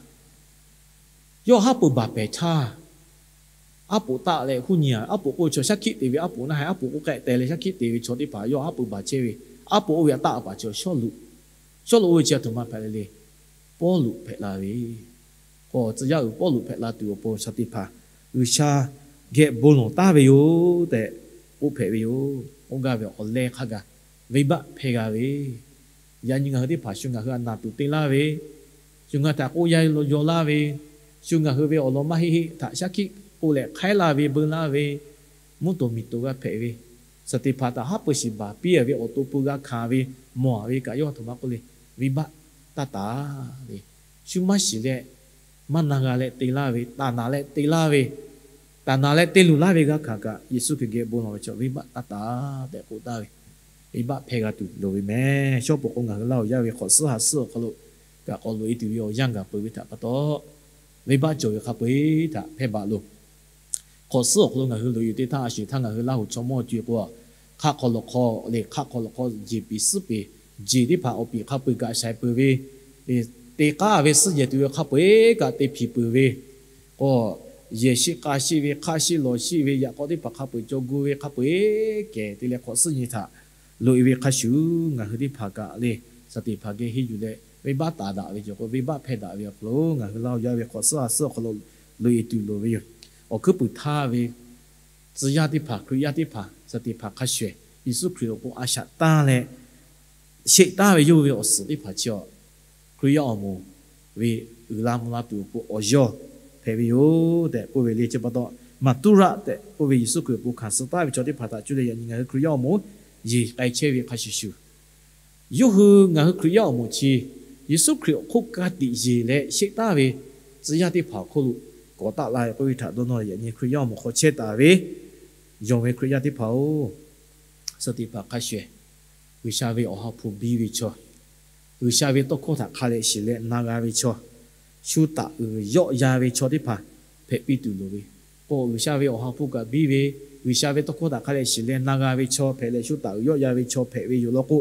yawˇ haˉ pui baˬ pehˍ htaˇ, aˉ poꞈ taˆ leh huˉ nyi a, aˉ poꞈ k'oˆ ve chaw shaˉ hkiˆ te ve aˉ poꞈ naˇ haiˬ, aˉ poꞈ k'oˆ k'ehˆ teh leh shaˉ hkiˆ te ve chaw teˇ hpaˍ yawˇ haˉ pui baˬ chehˇ ve, aˉ poꞈ oˇ ve htaꞈ taˆ paˍ chaw Sawˉluꞈ. Sawˉluꞈ oˇ ve chi a htoꞈ ma hpehꞈ le le, Pawˇluꞈ hpehꞈ la ve. K'o tcuh yaˇ uiˍ Pawˇluꞈ hpehꞈ la tuˬ awˬ pon Saˍteˍhpanˍ G'uiˬsha geh bon lawˬ taˍ ve yoˬ tehꞈ k'oˆ hpehꞈ ve yoˬ. Oˇ gaˇ ve awˬ leh hk'a gaˬ venˇbaˆ hpehˇ g'a ve, yaꞈ nyi ngaˬ hui teˇ hpaˍ shu ngaˬ hui a naˍ tuˬ te laˇ ve, shu ngaˬ hui htaꞈ k'oˆ yaˇ lo yaw laˇ ve, shu ngaˬ hui ve awˬ lawn maˇ heˆ heˆ htaꞈ shaˉ hkiˆ k'oˆ leh hk'aiˉ laˇ ve, beu laˇ ve, mvuhˇ toˍ miˬ toˍ g'a hpehꞈ ve, Saˍteˍhpanˍ htaꞈ haˉ pui shiˍ baˬ piˇ ve awˬ to pui g'a hkanˍ ve, mawˬ ve kaꞈ yawˇ a htoꞈ ma k'oˆ le, venˇbaˆ taˇ taˍ ve, shu maˇ shiˍ leh maˇ na g'a leh te laˇ ve, taˍ naˍ leh te laˇ ve, taˍ naˍ leh te luˬ laˇ ve g'a hkanˍ kaꞈ Yeˍsuˆ Hkriꞈ geh bon lawˬ ve chaw venˇbaˆ taˇ taˍ tehꞈ k'oˆ taˍ ve, venˇbaˆ hpehˇ g'a tuˬ loˍ ve mehˍ. Shawˉ peuˬ k'o ngaˬ hui Laˇ huˍ yaˇ ve hk'awꞈ suhˉ ha suhˉ awˬ hk'aw lo kaꞈ k'awꞈ loꞈ e tuˬ ve awˬ yanˇ gaˬ peuˬ ve htaꞈ pa taw, venˇbaˆ cawˬ ve hk'a peu-eˬ htaꞈ hpehˇ baˬ loˬ. Hk'awꞈ suhˉ awˬ hk'aw lo ngaˬ hui loꞈ e teˇ htaˇ, a shuˍ htaˇ ngaˬ hui Laˇ huˍ chaw mawˇ co-e k'o, hk'aˆ hk'aw lawꞈ hk'aw le, hk'aˆ hk'aw lawꞈ hk'aw jeˬ piˍ suhˉ piˍ, jeˬ teˇ hpaˍ awˬ piˍ hk'a peu-eˬ kaꞈ shaiˍ peuˬ ve, te k'aˉ ve suhˉ jehˬ tuˬ ve hk'a peu-eˬ kaꞈ te hpiˍ peuˬ ve, k'o, yehˬ sheˆ k'a sheˆ ve, hk'aˇ sheˆ lawˬ sheˆ ve, yaꞈ k'aw teˇ hpaˍ hk'a peu-eˬ caw gu ve hk'a peu-eˬ kehˬ te leh hk'awꞈ suhˉ nyi htaꞈ loꞈ-e ve hk'a shuˍ, ngaˬ hui teˇ hpaˍ kaꞈ le, shaˍ teꞈ hpaˍ geh henˇ yuˬ leh venˇbaˆ taˍ daꞈ ve cawˬ k'o, venˇbaˆ hpehˇ daꞈ ve awˬ hk'aw lo ngaˬ hui Laˇ huˍ yaˇ ve hk'awꞈ suhˉ ha suhˉ awˬ hk'aw lo loꞈ-e tuˬ loˍ ve yoˬ. Awˬ hkuiˉ puiˍ htaˇ ve tcuh yaˇ teˇ hpaˍ, Hkriꞈ yaˇ teˇ hpaˍ, shaˍ teꞈ hpaˍ hk'a shuˍ shuˍ, Yeˍsuˆ Hkriꞈ awˬ pon a shaꞈ tanˇ leh sheˆ taˍ ve yawˇ hui ve awˬ suhˍ teˇ hpaˍ chi awˬ, Hkriꞈ yaˇ awˬ moˍ ve uiˍ la mvuh la tuˬ awˬ pon awˬ yawˇ hpehꞈ ve yoˬ tehꞈ k'oˆ ve le. Chi pa taw, maˍ tuˉ raˆ tehꞈ k'oˆ ve Yeˍsuˆ Hkriꞈ awˬ pon hkanˍ suh taˍ ve chaw teˇ hpaˍ htaꞈ cuˇ leh yaꞈ nyi ngaˬ hui Hkriꞈ yaˇ awˬ moˍ yeˬ k'ai chehˇ ve hk'a shuˍ shuˍ, yawˇ hui ngaˬ hui Hkriꞈ yaˇ awˬ moˍ chi Yeˍsuˆ Hkriꞈ awˬ hk'oˆ ka tiꞈ yeˬ leh sheˆ taˍ ve tcuh yaˇ teˇ hpaˍ awˬ hk'oˆ lo kawꞈ taˆ la ve k'oˆ ve htaꞈ dawˇ nawˇ leh yaꞈ nyi Hkriꞈ yaˇ awˬ moˍ hk'aw chehˇ taˍ ve yonˍ ve Hkriꞈ yaˇ teˇ hpaˍ-oˬ, shaˍ teꞈ hpaˍ hk'a shuˍ shuˍ, G'uiˬsha ve awˬ ha hpu biˇ ve chaw, G'uiˬsha ve tawˇ hkawˇ htaꞈ hk'a leh shiˍ leh na g'a ve chaw, shu taꞈ uiˍ yawˆ ya ve chaw teˇ hpaˍ hpehꞈ piˇ tuˬ loˍ ve. K'o, G'uiˬsha ve awˬ ha hpu kaꞈ biˇ ve, G'uiˬsha ve tawˇ hkawˇ htaꞈ hk'a leh shiˍ leh na g'a ve chaw hpehꞈ leh shu taꞈ uiˍ yawˆ ya ve chaw hpehꞈ ve yoˬ law k'o,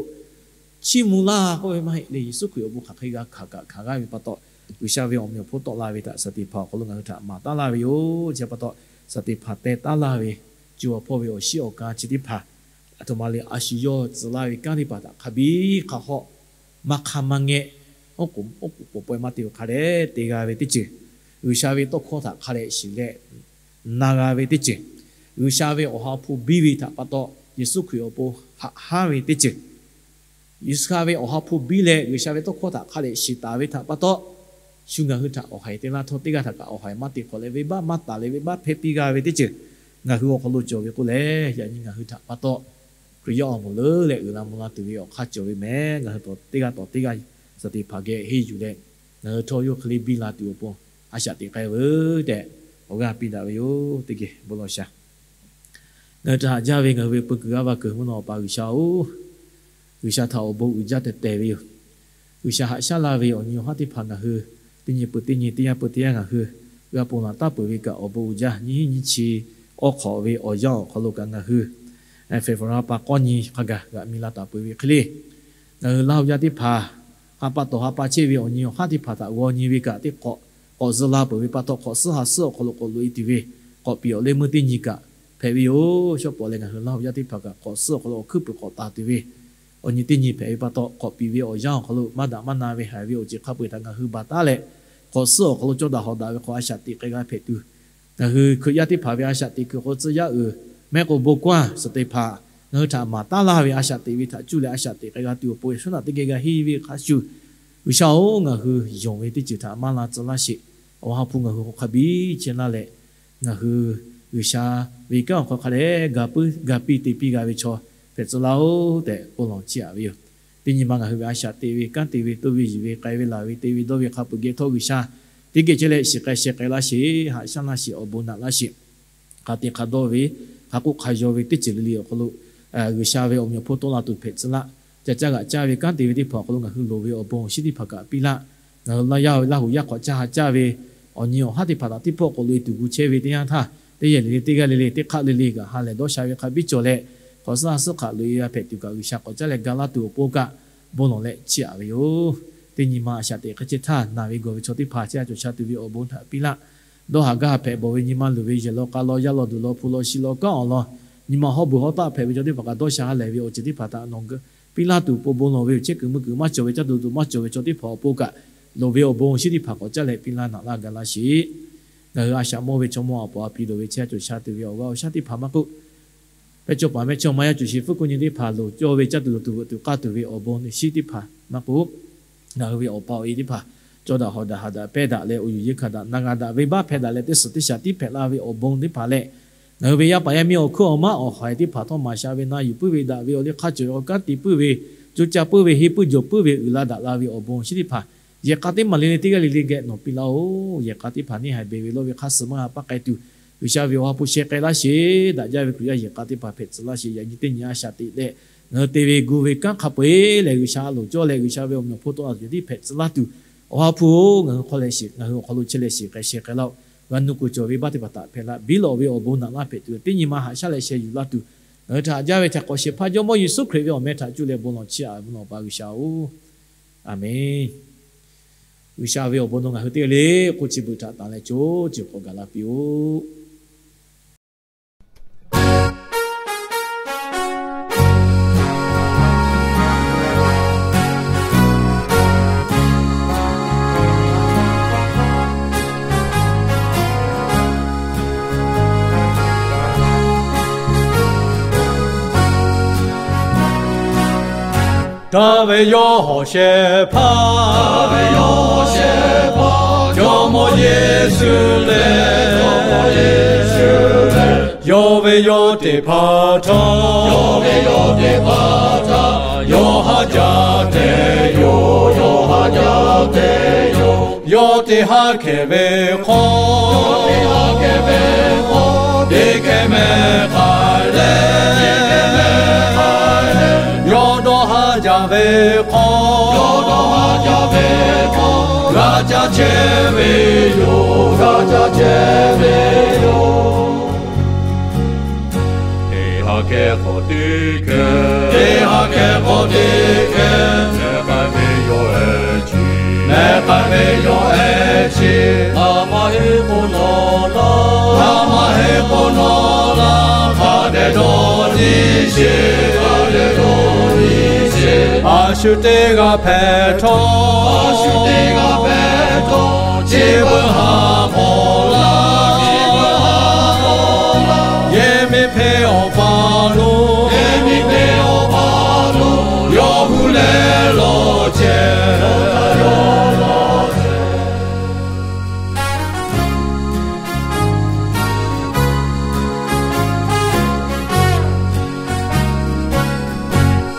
chiˇ mvuh laˇ k'oˆ ve maˇ heˆ le. Yeˍsuˆ Hkriꞈ awˬ bon hk'aˬ hk'e g'a hkanˍ kaꞈ hkanˍ g'aˇ ve pa taw, G'uiˬsha ve awˬ meꞈ awˬ hponˇ tawˆ la ve htaꞈ shaˍ teꞈ hpaˍ awˬ hk'aw lo ngaˬ hui htaꞈ maˍ taˉ laˇ ve yoˬ. Chi pa taw, shaˍ teꞈ hpaˍ teh taˉ laˇ ve co a hpawˇ ve awˬ shiˉ awˬ ka chi teˇ hpaˍ, aˬ htoꞈ ma le, a shu yawˇ tcuh laˇ ve kanˉ teˇ hpaˍ htaꞈ hk'a biˇ hk'a hawˆ maˇ hk'aˇ maˇ ngehˆ, oˉ k'oˍ pawehˇ maˇ te-o hk'a dehꞈ te g'a ve teˇ ceuˬ, G'uiˬsha ve tawˇ hkawˇ htaꞈ hk'a leh shiˍ leh na g'a ve teˇ ceuˬ, G'uiˬsha ve awˬ ha hpu biˇ ve htaꞈ pa taw, Yeˍsuˆ Hkriꞈ awˬ pon haꞈ hanˉ ve teˇ ceuˬ, G'uiˬsha ve awˬ ha hpu biˇ leh G'uiˬsha ve tawˇ hkawˇ htaꞈ hk'a leh shiˍ taˍ ve htaꞈ pa taw, shu ngaˬ hui htaꞈ awˬ haiˬ te laˇ htawˇ, teˇ g'aˇ htaꞈ kaꞈ awˬ haiˬ maˇ te hk'awꞈ leh, venˇbaˆ maˇ taˍ leh venˇbaˆ hpehˇ piˇ g'a ve teˇ ceuˬ ngaˬ hui awˬ hk'aw lo cawˬ ve k'oˆ lehˬ, yaꞈ nyi ngaˬ hui htaꞈ pa taw, Hkriꞈ yaˇ awˬ moˍ leuˉ leh uiˍ la mvuh la tuˬ ve awˬ hk'aˇ cawˬ ve mehˍ. Ngaˬ hui teˇ g'aˇ tawˬ teˇ g'aˇ shaˍ teꞈ hpaˍ geh henˇ yuˬ leh, ngaˬ hui htawˇ yawˇ hk'e le biˇ la tuˬ awˬ pon a shaꞈ teꞈ k'ai veuˬ tehꞈ awˬ g'aˇ piˇ daꞈ ve yoˬ. Teˇ geh bon lawˬ shaˍ. Ngaˬ hui htaꞈ haꞈ jaˇ ve ngaˬ hui ve peu kuiˬ g'aˇ va kuiˬ mvuhˇ naw Awˬ pa G'uiˬsha-oˬ, G'uiˬsha htaꞈ awˬ bon uiˍ jaˇ tehˬ tehˬ ve yoˬ. G'uiˬsha haꞈ shaˉ laˇ ve awˬ nyi awˬ haˉ teˇ hpaˍ ngaˬ hui teˇ nyi peuˬ teˇ nyi, teˇ yanˇ peuˬ teˇ yanˇ ngaˬ hui g'a ponˬ laˬ taˍ peuˬ ve kaꞈ awˬ bon uiˍ jaˇ. Nyiˇ hinˉ nyiˇ chi awˉ hk'awꞈ ve awˬ yanˇ awˬ hk'aw lo kaꞈ ngaˬ hui February pa k'awˇ nyi hk'a gaˬ g'aꞈ mi la taˍ peuˬ ve hk'e le, ngaˬ hui Laˇ huˍ yaˇ teˇ hpaˍ ha pa tawˬ ha pa chehˇ ve awˬ nyi awˬ haˉ teˇ hpaˍ htaꞈ g'aw nyi ve kaꞈ teˇ k'awꞈ k'awꞈ zuh la peuˬ ve pa taw, hk'awꞈ suhˉ ha suhˉ awˬ hk'aw lo k'awꞈ loꞈ e tuˬ ve k'awꞈ piˍ awˬ leh meuˇ teˇ nyi kaꞈ hpehꞈ ve yoˬ. Shawˉ pawˍ leh ngaˬ hui Laˇ huˍ yaˇ teˇ hpaˍ kaꞈ hk'awꞈ suhˉ awˬ hk'aw lo awˬ hkuiˉ puiˍ k'awꞈ taˍ tuˬ ve awˬ nyi teˇ nyi hpehꞈ ve pa taw, k'awꞈ piˍ ve awˬ yanˇ awˬ hk'aw lo maˇ daꞈ maˇ na ve haiˬ ve awˬ ceuˬ hk'a peu-eˬ htaꞈ ngaˬ hui baˬ taˉ leh, hk'awꞈ suhˉ awˬ hk'aw lo cawˇ daꞈ hawꞈ daꞈ ve hk'aw a shaꞈ teꞈ k'ai g'a hpehꞈ tuˬ, ngaˬ hui Hkriꞈ yaˇ teˇ hpaˍ ve a shaꞈ teꞈ kuiˬ hk'aw tcuh yaˇ uiˍ mehˆ k'o bon kawˇ shaˍ teꞈ hpaˍ ngaˬ hui htaꞈ maˍ taˉ laˇ ve a shaꞈ teꞈ ve htaꞈ cuˇ leh a shaꞈ teꞈ k'ai g'a tuˬ awˬ pon yaꞈ shawˉ naꞈ teˇ geh g'a henˇ ve hk'a shuˍ, G'uiˬsha-oˬ, ngaˬ hui yonˍ ve teˇ ceuˬ htaꞈ maˇ la tcuh laˇ sheˍ. Awˬ ha hpu ngaˬ hui hk'aw hk'a biˇ chehˇ laˇ leh, ngaˬ hui G'uiˬsha ve kanˉ awˬ hk'aw hk'a dehꞈ ga puiˉ ga piˇ te piˇ g'a ve chaw hpehꞈ tcuh laˇ-oˆ tehꞈ bon lawˬ chiˇ aꞈ ve yoˬ. Teˇ nyi ma ngaˬ hui ve a shaꞈ teꞈ ve, kanˉ te ve, toˇ ve, yiˬ ve, k'ai ve, laˬ ve, te ve, dawˇ ve hk'a peu-eˬ geh htawˇ G'uiˬsha teˇ geh chehˇ leh shiˍ k'ai sheh k'ai laˇ sheˍ. Haꞈ shaˉ laˇ sheˍ. Awˬ bon naꞈ laˇ sheˍ. Hk'a te hk'a dawˇ ve, hk'a k'oˆ hk'a yaw ve teˇ ceuˬ le le awˬ hk'aw lo G'uiˬsha ve awˬ meꞈ awˬ hponˇ tawˆ la tuˬ hpehꞈ tcuh laˇ. Ca caˇ g'aꞈ caˇ ve kanˉ te ve teˇ hpaˍ awˬ hk'aw lo ngaˬ hui loˍ ve awˬ bon awˬ shinˉ teˇ hpaˍ kaꞈ piˇ laˇ. Ngaˬ hui Laˇ huˍ yaˇ hk'awꞈ caˇ ha caˇ ve awˬ nyi awˬ haˉ teˇ hpaˍ htaꞈ teˇ pawˆ k'awꞈ loꞈ e tuˬ gu chehˇ ve teˇ yanˇ htaˇ, teˇ yehˬ le le, teˇ g'aˇ le le, teˇ hk'aˆ le le kaꞈ ha lehˬ dawˇ sha ve hk'a biˇ cawˬ leh, hk'awꞈ suhˉ ha suhˉ hk'aꞈ loꞈ e g'a hpehꞈ tuˬ kaꞈ G'uiˬsha k'awꞈ caˇ leh ga laˇ tuˬ awˬ pon kaꞈ bon lawˬ leh chiˇ aꞈ ve yoˬ. Teˇ nyi ma a shaꞈ teꞈ hk'e chehˇ htaˇ, naˬ ve gawˬ ve chaw teˇ hpaˍ chehˇ a cawˬ sha tuˬ ve awˬ bon htaꞈ piˇ laˇ. Dawˇ haˍ gaˇ hpehꞈ bawˬ ve nyi ma luˬ ve yehˬ law k'a law, yaˇ law duˬ law, hpu law shi law, kanˉ awˬ lawn, nyi ma hawˉ beuˬ hawˉ taˆ hpehꞈ ve chaw teˇ hpaˍ kaꞈ dawˇ sha ha lehˬ ve awˬ ceuˬ teˇ hpaˍ htaꞈ nawˬ piˇ laˇ tuˬ awˬ pon bon lawˬ ve yoˬ. Chehˇ kuiˬ mui kuiˬ maˇ cawˬ ve, caˇ tuˬ tuˬ maˇ cawˬ ve chaw teˇ hpaˍ awˬ pon kaꞈ loˍ ve awˬ bon awˬ shinˉ teˇ hpaˍ k'awꞈ caˇ leh piˇ laˇ naꞈ laˇ ga laˇ sheˍ. Ngaˬ hui a shaꞈ mawˇ ve chaw mawˇ a paˍ a pi loˍ ve chehˇ a cawˬ sha tuˬ ve awˬ g'aˇ awˬ shaˉ teˇ hpaˍ maˇ k'oˆ, pehˇ cawˇ paˍ mehˇ chawˇ maˇ yaˇ cawˬ sheˍ, hpu kuˇ nyi teˇ hpaˍ loˍ cawˇ ve caˇ tuˬ loˍ tuˬ veuꞈ tuˬ k'aˇ tuˬ ve awˬ bon awˬ shinˉ teˇ hpaˍ maˇ k'oˆ, ngaˬ hui ve awˬ pa awˬ e teˇ hpaˍ cawˇ daꞈ hawꞈ daꞈ haꞈ daꞈ pehnˇ daꞈ leh awˬ yuˬ yeˇ hkanˍ daꞈ na g'a daꞈ venˇbaˆ hpehˇ daꞈ leh teˇ suhˍ teˇ shaˍ tiˉ hpehꞈ la ve awˬ bon teˇ hpaˍ leh, ngaˬ hui ve yaˇ paˍ yaˇ miˇ awˬ hkuiˉ awˬ maˉ awˬ haiˬ teˇ hpaˍ htawˇ maˍ sha ve na yuˬ puiˉ ve daꞈ ve awˬ liˇ hk'a cawˬ ve awˬ kanˉ te puiˉ ve, co caˇ puiˉ ve, henˇ puiˉ jawˬ puiˉ ve, uiˍ la daꞈ la ve awˬ bon awˬ shinˉ teˇ hpaˍ yehˬ k'a teˇ maˬ le le teˇ g'aˇ le le geh nawˬ piˇ laˇ-oˬ. Yehˬ k'a teˇ hpaˍ neˇ haiˬ beˬ ve lawˇ ve hk'aˇ suh maˇ g'a paˇ k'ai tuˬ, G'uiˬsha ve awˬ ha hpu sheh k'ai laˇ sheˍ. Daꞈ jaˇ ve Hkriꞈ yaˇ yehˬ k'a teˇ hpaˍ hpehꞈ tcuh laˇ sheˍ. Yaꞈ nyi teˇ nyi a shaꞈ teꞈ leh, ngaˬ hui te ve gu ve kanˉ hk'a peu-eˬ lehˬ G'uiˬsha a loˍ cawˇ leh G'uiˬsha ve awˬ meꞈ awˬ hponˇ tawˆ la tuˬ tiˉ hpehꞈ tcuh laˇ tuˬ, awˬ ha hpu-oˬ, ngaˬ hui hk'aw leh shiˍ, ngaˬ hui awˬ hk'aw lo chehˇ leh shiˍ k'ai sheh k'ai laˇ-oˆ. G'a nuˇ kuˬ cawˬ ve venˇbaˆ teˇ hpaˍ htaꞈ hpehꞈ la biˉ lawꞈ ve awˬ bon naꞈ laˇ hpehꞈ tuˬ, teˇ nyi ma haꞈ shaˉ leh sheh yuˬ laˇ tuˬ, ngaˬ hui htaꞈ haꞈ jaˇ ve htaꞈ k'awꞈ shehˍ hpaˇ Jawˇmawˇ Yeˍsuˆ Hkriꞈ ve awˬ meh htaꞈ cuˇ leh bon lawˬ chiˇ aꞈ ve awˬ pa G'uiˬsha-oˬ, Aˍmenˬ. G'uiˬsha ve awˬ bon nawˬ ngaˬ hui teˇ g'aˇ le k'oˆ chi beuꞈ htaꞈ tanˍ leh co ceˬ k'awꞈ gaˬ la piˇ-oˆ. Daꞈ ve yawˇ hawˬ shehˍ hpaˇ, Jawˇmawˇ Yeˍsuˆ lehˬ, yawˇ ve yawˇ teˇ hpaˍ htaꞈ, yawˇ haˉ jaˇ te yoˬ, yawˇ teˇ haˉ hkeh ve hk'aw, teˇ hkeh meh k'ai leh, yawˇ dawˇ haˉ jaˇ ve hk'aw, g'a caˇ chehˇ ve yoˬ, g'a caˇ chehˇ ve yoˬ. Teˇ haˉ hkeh k'awꞈ teˇ hkeh, teˇ haˉ hkeh k'awꞈ teˇ hkeh, mehˬ k'ai ve yawˇ ehˉ chi, mehˬ k'ai ve yawˇ ehˉ chi, a maˇ heˆ k'o nawˬ laˇ, a maˇ heˆ k'o nawˬ laˇ, hk'a dehꞈ dawˇ nyi sheˍ, hk'a dehꞈ dawˇ nyi sheˍ. A shu teˇ g'aˇ hpehꞈ htawˇ, a shu teˇ g'aˇ hpehꞈ htawˇ, chi beuꞈ haꞈ k'awꞈ laˇ, chi beuꞈ haꞈ k'awꞈ laˇ. Yehˬ miˬ hpeˇ awˬ pa lo, yehˬ miˬ hpeˇ awˬ pa lo, yawˇ hui leh lawˬ chehˇ.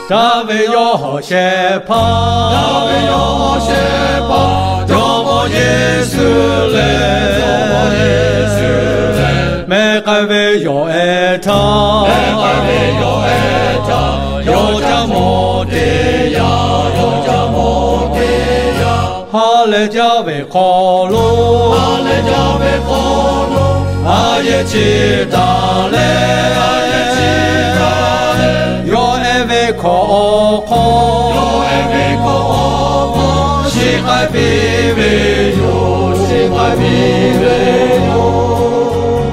Daꞈ ve yawˇ hawˬ shehˍ hpaˇ, daꞈ ve yawˇ hawˬ shehˍ hpaˇ, Jawˇmawˇ Yeˍsuˆ lehˬ, Jawˇmawˇ Yeˍsuˆ lehˬ, mehˬ k'ai ve yawˇ ehˉ htaꞈ, mehˬ k'ai ve yawˇ ehˉ htaꞈ, yawˇ Jawˇmawˇ teˇ yanˇ, yawˇ Jawˇmawˇ teˇ yanˇ, ha lehˬ jaˇ ve hk'aw lo, ha lehˬ jaˇ ve hk'aw lo, a yehˬ chi taˍ leh, a yehˬ chi taˍ leh, yawˇ ehˉ ve hkawˇ awˬ hk'aw, yawˇ ehˉ ve hkawˇ awˬ hk'aw, shiˍ k'ai piˇ ve yoˬ, shiˍ k'ai piˇ ve yoˬ.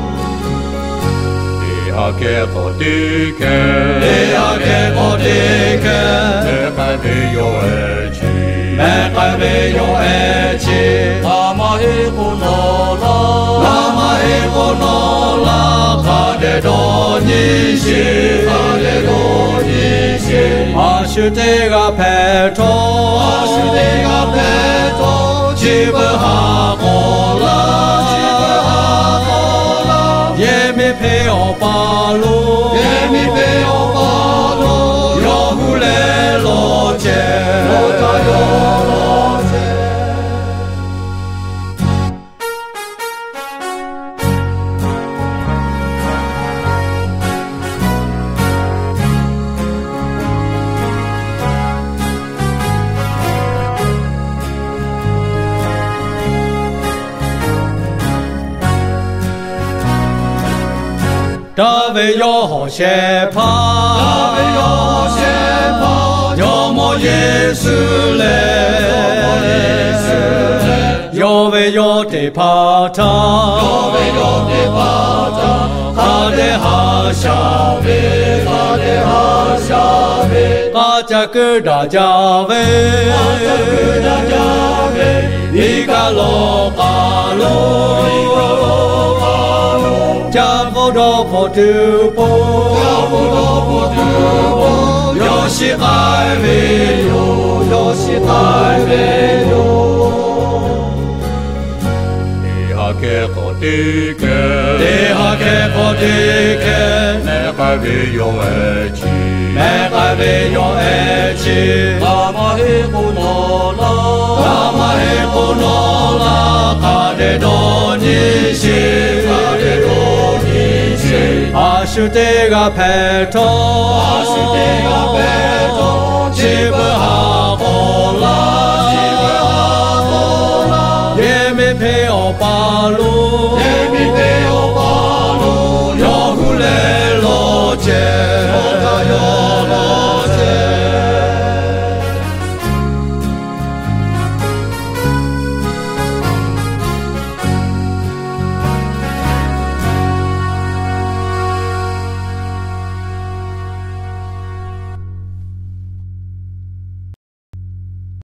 Teˇ haˉ hkeh k'awꞈ teˇ hkeh, teˇ haˉ hkeh k'awꞈ teˇ hkeh, mehˬ k'ai ve yawˇ ehˉ chi, mehˬ k'ai ve yawˇ ehˉ chi, a maˇ heˆ k'o nawˬ laˇ, a maˇ heˆ k'o nawˬ laˇ, hk'a dehꞈ dawˇ nyi sheˍ, hk'a dehꞈ dawˇ nyi sheˍ. A shu teˇ g'aˇ hpehꞈ htawˇ, a shu teˇ g'aˇ hpehꞈ htawˇ, chi beuꞈ haꞈ k'awꞈ laˇ, chi beuꞈ haꞈ k'awꞈ laˇ. Yehˬ miˬ hpeˇ awˬ pa lo, yehˬ miˬ hpeˇ awˬ pa lo, yawˇ hui leh lawˬ chehˇ, lawˬ chehˇ. Daꞈ ve yawˇ hawˬ shehˍ hpaˇ, daꞈ ve yawˇ hawˬ shehˍ hpaˇ, Jawˇmawˇ Yeˍsuˆ lehˬ, Jawˇmawˇ Yeˍsuˆ lehˬ, yawˇ ve yawˇ teˇ hpaˍ htaꞈ, yawˇ ve yawˇ teˇ hpaˍ htaꞈ, hk'a dehꞈ haꞈ shaˍ ve, hk'a dehꞈ haꞈ shaˍ ve, k'aˇ ca kuiˉ daꞈ jaˇ ve, k'aˇ ca kuiˉ daꞈ jaˇ ve, iˉ kaˆ lawˬ k'aˍ lo, iˉ kaˆ lawˬ k'aˍ lo, caˇ k'oˆ dawˇ hpfuhˇ tuˬ po, caˇ k'oˆ dawˇ hpfuhˇ tuˬ po, yawˇ shiˍ k'ai ve yoˬ, yawˇ shiˍ k'ai ve yoˬ. Teˇ haˉ hkeh k'awꞈ teˇ hkeh, teˇ haˉ hkeh k'awꞈ teˇ hkeh, mehˬ k'ai ve yawˇ ehˉ chi, mehˬ k'ai ve yawˇ ehˉ chi, a maˇ heˆ k'o nawˬ laˇ, a maˇ heˆ k'o nawˬ laˇ, hk'a dehꞈ dawˇ nyi sheˍ, hk'a dehꞈ dawˇ nyi sheˍ. A shu teˇ g'aˇ hpehꞈ htawˇ, a shu teˇ g'aˇ hpehꞈ htawˇ, chi beuꞈ haꞈ k'awꞈ laˇ, chi beuꞈ haꞈ k'awꞈ laˇ. Yehˬ miˬ hpeˇ awˬ pa lo,